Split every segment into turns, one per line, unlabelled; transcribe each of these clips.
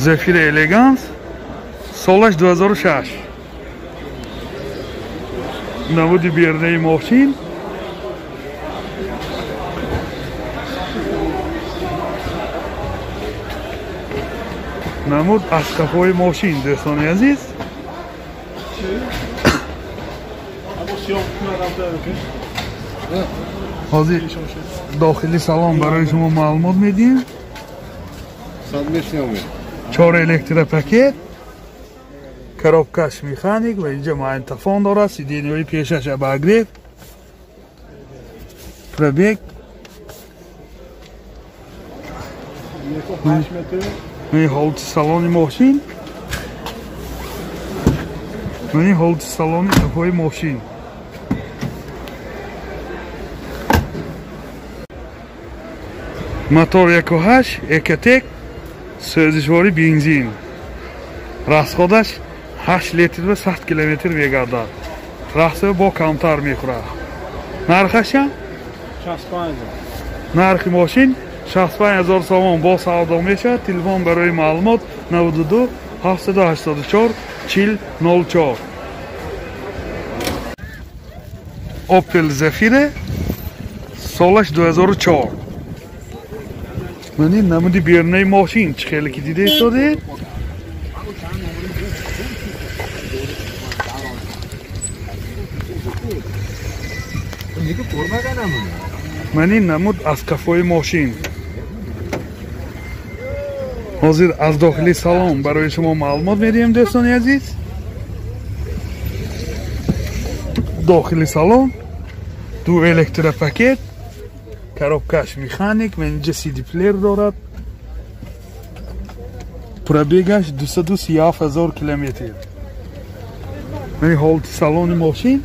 Zafira Elegance солаш 2006. Намуди бернаи мошин. Намуд аз қафои мошин, дӯстони азиз. Ҳозир дохили салон барои шумо маълумот медиҳем. 4 электропакет, коробкаш механик ва инҷа магнитофон дорад, сиденьяҳои пешаш обогрев, пробег ҳолати салони мошин, ҳолати салони қафои мошин. Мотор 1.8 Экотек, сӯзишвори бензин. Расходаш 8 литр ва 100 километр мегардад. Расходи бо камтар мехӯрад. Нархашам?
65.
Нархи мошин 65 000 сомон бо савдо мешавад. Телефон барои маълумот 92 784 40 04. Opel Zafira солаш 2004. Мани намуди бернаи мошин чӣ хеле ки дида истодед. Мани намуд аз қафои мошин. Ҳозир аз дохили салон барои шумо маълумот медиҳем, дӯстони азиз. Дохили салон ду электропакет, коробкаш механик, инҷа CD плеер дорад. Пробегаш 237 000 километр. Мани ҳолати салони мошин.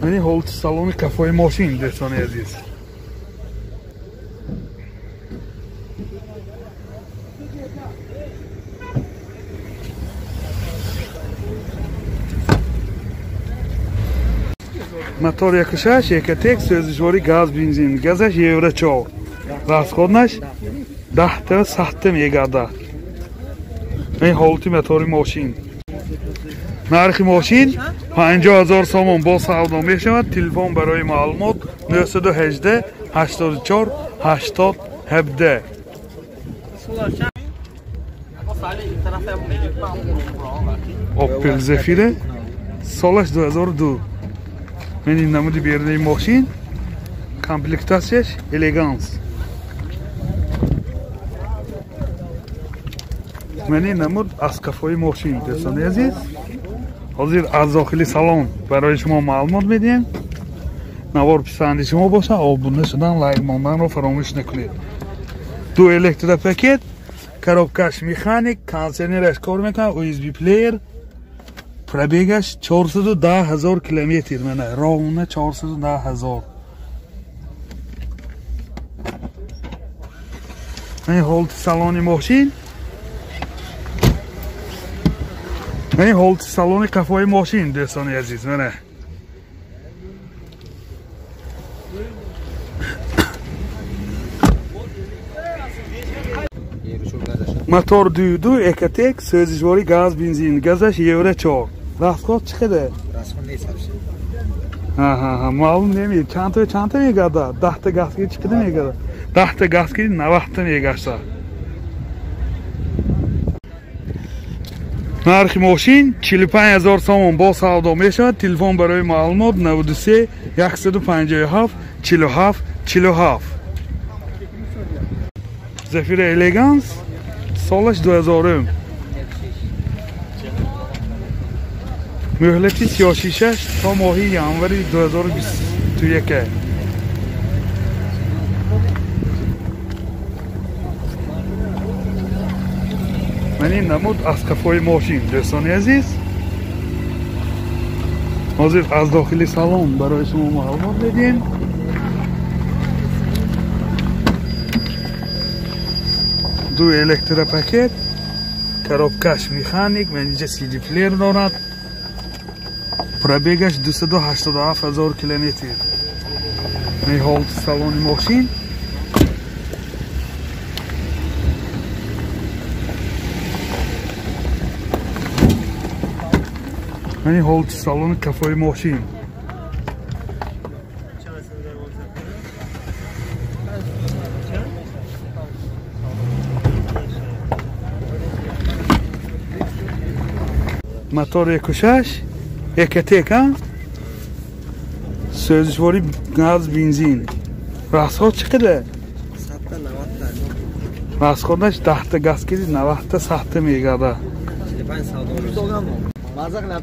Мани ҳолати салони қафои мошин, дӯстони азиз. Мотор 1.6 Экотек, сӯзишвори газ бензин, газаш Евро 4. Расходнаш 10 та 100 мегардад. Ин ҳолати мотори мошин. Нархи мошин 50 000 сомон бо савдо мешавад. Телефон барои маълумот 918 84 80 17. Opel Zafira солаш 2002. Мани намуди бернаи мошин, комплектатсияш элеганс. Мани намуд аз қафои мошин, дӯстони азиз. Ҳозир аз дохили салон барои шумо маълумот медиҳем. Навор писанди шумо бошад, обуна шудан, лайк монданро фаромӯш накунед. Ду электропакет, коробкаш механик, кондиционераш кор мекунад, USB плеер, пробегаш 410 000 километр. Мана ровно 410 000. Мани ҳолати салони мошин. Мани ҳолати салони қафои мошин, дӯстони азиз. Мана мотор 2.2 Экотек, сӯзишвори газ бензин, газаш Евро 4. Расход чӣ қадар?
Расход нест вообще.
Ҳа, маълум намед. Чанд та мегардад? 10 та газ ки чӣ қадар мегардад? 10 та газ ки 90 та мегашта. Нархи мошин 45 000 сомон бо савдо мешавад. Телефон барои маълумот 93 157 47 47. Zafira Elegance солаш 2000. Муҳлати 36 то моҳи январи 2021. Мани намуд аз қафои мошин, дӯстони азиз. Ҳозир аз дохили салон барои шумо маълумот медиҳем. Ду электропакет, коробкаш механик, инҷа CD плеер дорад. Пробегаш 287 000 километр. Ҳолати салони мошин. Мани ҳолати салони кафои мошин. Мотор 1.6 Ecotec, сӯзишворӣ газ бензин. Расход чӣ қадар? Расходаш 10та газ киди 90та 100та мегардад.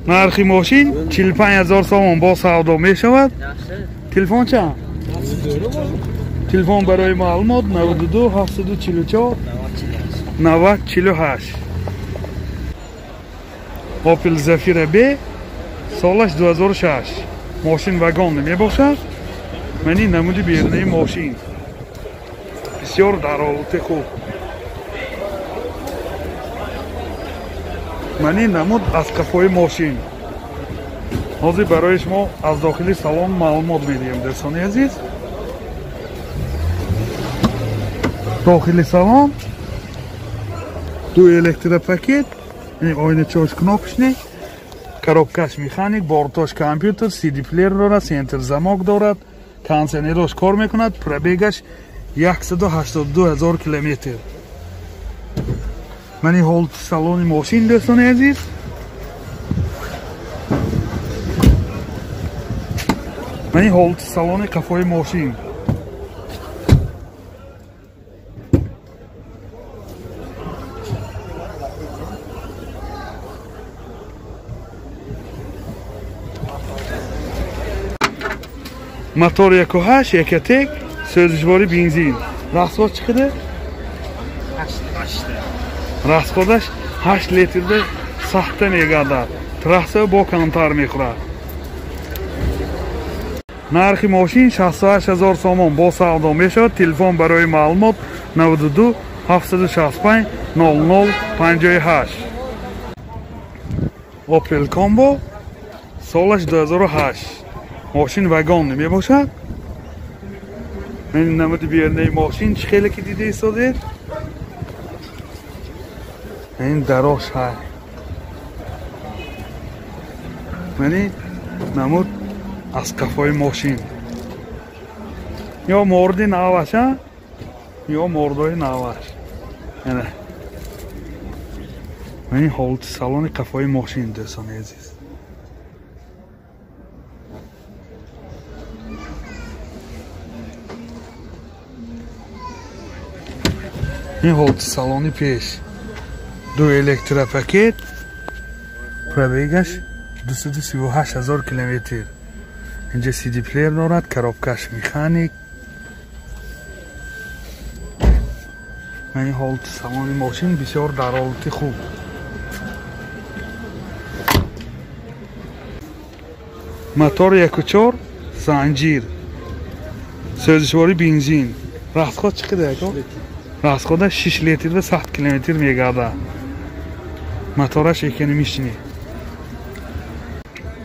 Нархи мошин 45 000 сомон бо савдо мешавад. Телефон чанд? Телефон барои маълумот 92 744 90 48. Opel Zafira B солаш 2006. Мошин вагон мебошад. Мани намуди берунаи мошин. Бисёр дар ҳолати хуб. Мани намуд аз қафои мошин. Ҳозир барои шумо аз дохили салон маълумот медиҳем, дӯстони азиз. Дохили салон ду электропакет, оиначаҳош кнопочный, коробкаш механик, бортош компютер, CD плеер дорад, центр замок дорад, кондиционерош кор мекунад, пробегаш 182 000 километр. Мани ҳолати салони мошин, дӯстони азиз. Мани ҳолати салони қафои мошин. Мотор 1.8 Ecotec, сӯзишворӣ бензин. Расход чӣ қадар? Расходаш 8 литрда 100та мегардад. Трасса бо камтар мехӯрад. Нархи мошин 68 000 сомон бо савдо мешавад. Телефон барои маълумот 92 765 00 58. Opel Combo солаш 2008. Мошин вагон мебошад. Ман намуди берунаи мошин чӣ хеле ки дида истодед. Ин дарош ҳай. Мани намуд аз қафои мошин. Ё морди наваш, ё мордои наваш. Ана. Мани ҳолати салони қафои мошин, дӯстони азиз. Ин ҳолати салони пеш. Ду электропакет, пробегаш 238 000 километр. Инҷа CD плеер дорад, коробкаш механик. Мани ҳолати салони мошин бисёр дар ҳолати хуб. Мотор 1.4 занҷир, сӯзишворӣ бензин. Расход чӣ қадар? Расходаш 6 литр ва 100 километр мегардад. Мотораш экономичный.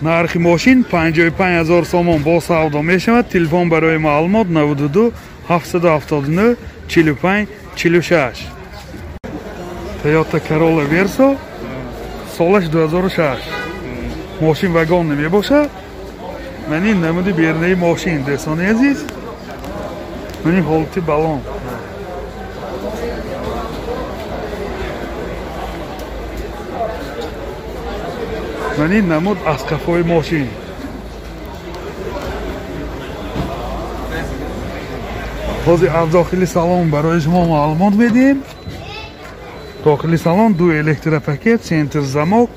Нархи мошин 55 000 сомон бо савдо мешавад. Телефон барои маълумот 92 779 45 46. Toyota Corolla Verso солаш 2006. Мошин вагон мебошад. Мани намуди берунаи мошин, дӯстони азиз. Мани ҳолати балон. Мани намуд аз қафои мошин. Ҳозир аз дохили салон барои шумо маълумот медиҳем. Дохили салон ду электропакет, центр замок,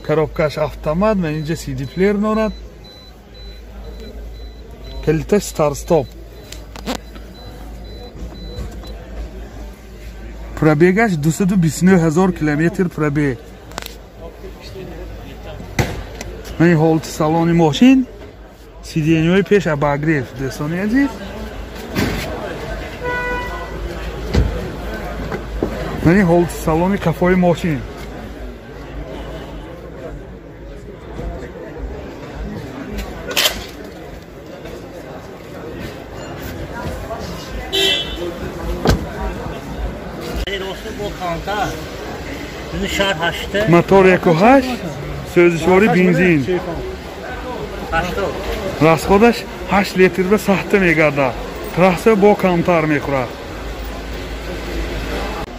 коробкаш автомат ва инҷа CD плеер дорад. Калиташ старт-стоп. Пробегаш 229 000 километр пробег. Мани ҳолати салони мошин, сиденьяҳои пеш обогрев, дӯстони азиз. Мани ҳолати салони қафои мошин. Мотор 1.8, сӯзишворӣ бензин. Расходаш 8 литр ба сахта мегардад. Трасса бо камтар мехӯрад.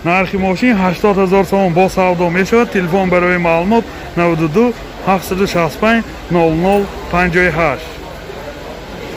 Нархи мошин 80 000 сомон бо савдо мешавад. Телефон барои маълумот 92 765 00 58.